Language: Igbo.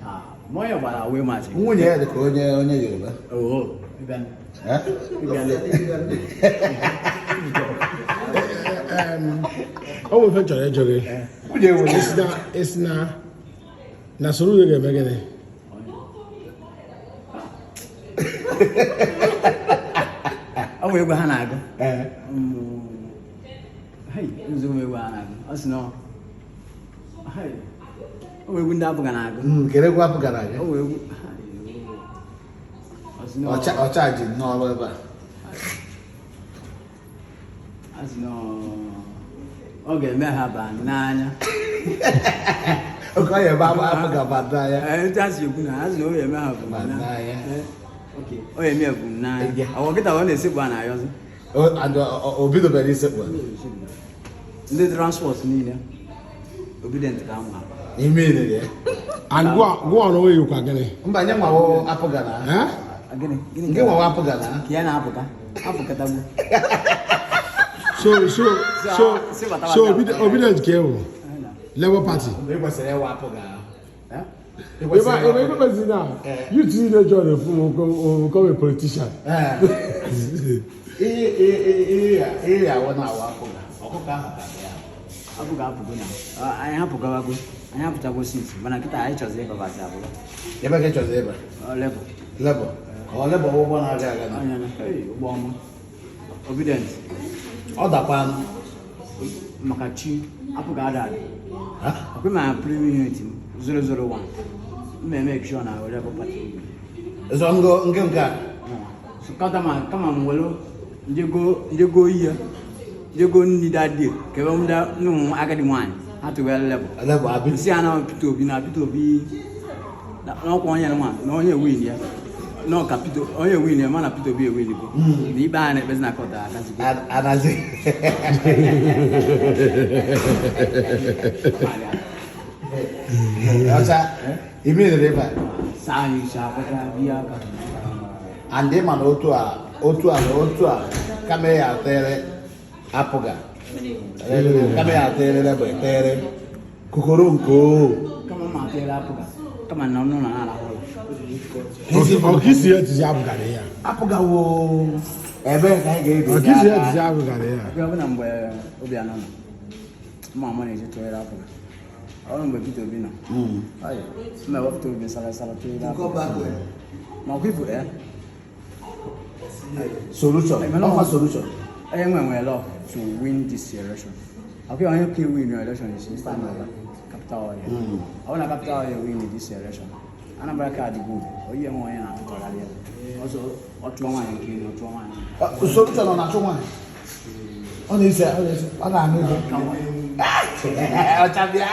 Ah, ma onye gbara away match. Nwunye ya dị ka onye Yoruba. Oo, ịbịa. Eh? Ịbịa. Ọ bụ ife m chọrọ ịjụ gị. Nwunye nwere Isi na Soludo ga-eme gịnị? Ọ bụ egwu ha na-agụ. Ee. Hei, nzukọ m egwu ha na-agụ. Ọ sị na hei, ọ bụ egwu ndị APGA na-agụ. Kedu egwu APGA na-agụ? Ọ bụ egwu. Ọ sị na Ọcha ji nnọọ ebe a. A sị na ọ ga-eme ha baa n'anya. Oke ọya ebe APGA ba n'anya. Ee, etu a si ekwu na a sị na ọ ga-eme ha bụ Ba n'anya. Okay, ọ ga-eme ya bụ n'anya. Ọ kịta ọ na-esekpu a na-ayọzi. And o bidobere isekpu. Ndị transport niile Obidient ka ama. Ime ilere ya. And gụọ na onwe yikwa gịnị? Mba, nye nwawo APGA na. Eh? Gịnị? Gịnị Nke nwawo APGA na. Ka ya na-apụta. Apụkatagbu. So so so so Obidient ka ewu Labour Party. Mgbe ị kwesịrị ịwa APGA. Eh? Ị Ebe kwesịrị ịwa ebe APGA. kwesịrị na youth niile join ofu m become a politician. Ee. Ihe awọ na-awa APGA. Ọkụkọ ahụ ka dị ya. APGA apụgo na. Anyị apụgawago. Anyị apụtago since mana kịta anyị chọziri ịbabazi abụọ. Ebe ka ị chọziri ịba? Ọ Labour. Labour. Ọ Labour ụgbọ na-aga aga na. Anya na hey, ụgbọ ọma. Obidient Ọ dakwa anụ. Maka chi APGA ada ada. Ha? Ọkwa ma polling unit m 001. M na-eme sure na Labour Party. Zọ ngo nke nke a. So kama m welu njego ihe njego nni that day ka ebe ndị ụmụ agadi nwaanyị ha tụwere Labour. Labour abi. Nsị ya na Peter Obi na Peter Obi n'ọkwa onye nwa na onye win ya na ọka Peter onye win ya mana Peter Obi ewin bụ na ikpe a na-ekpezi na court agazigo. Anazi. Ọcha, ime ilere ebe a. Saa anyị isi akwata biya aka. And ị ma na otu a na otu a kama ya atere APGA. Kama ya atere Labour etere kokoro nke o. Kama mma atịla APGA kama na ọnụ na na-arahụ ụra. Ọkisi ya tizi APGA na ya. APGA wo ebe ka anyị ga-ebi. Ọkisi ya tizi APGA na ya. Ọ bụ na mgbe Obianọ nọ mma ama na-eji tụnyere APGA. Ọ bụ mgbe Peter Obi nọ mma ewepụta obi sara sara tụnyere APGA. Ma ọkwa ifu ya Solution. Ọkwa solution. Onye nwe nwere law to win this election. Okay, onye ka win your election is Mr. Anambra Capital Oil. Ọ bụrụ na Capital Oil win this election, Anambra ka dị good. Onye nwe onye na-atụtọgharị ya. Ọzọ ọ chụọ nwaanyị nke ọ chụọ nwaanyị. Solution ọ na-achụ nwaanyị. Ọ na-ese ọ na-anụ ụzọ. Ọcha bịa.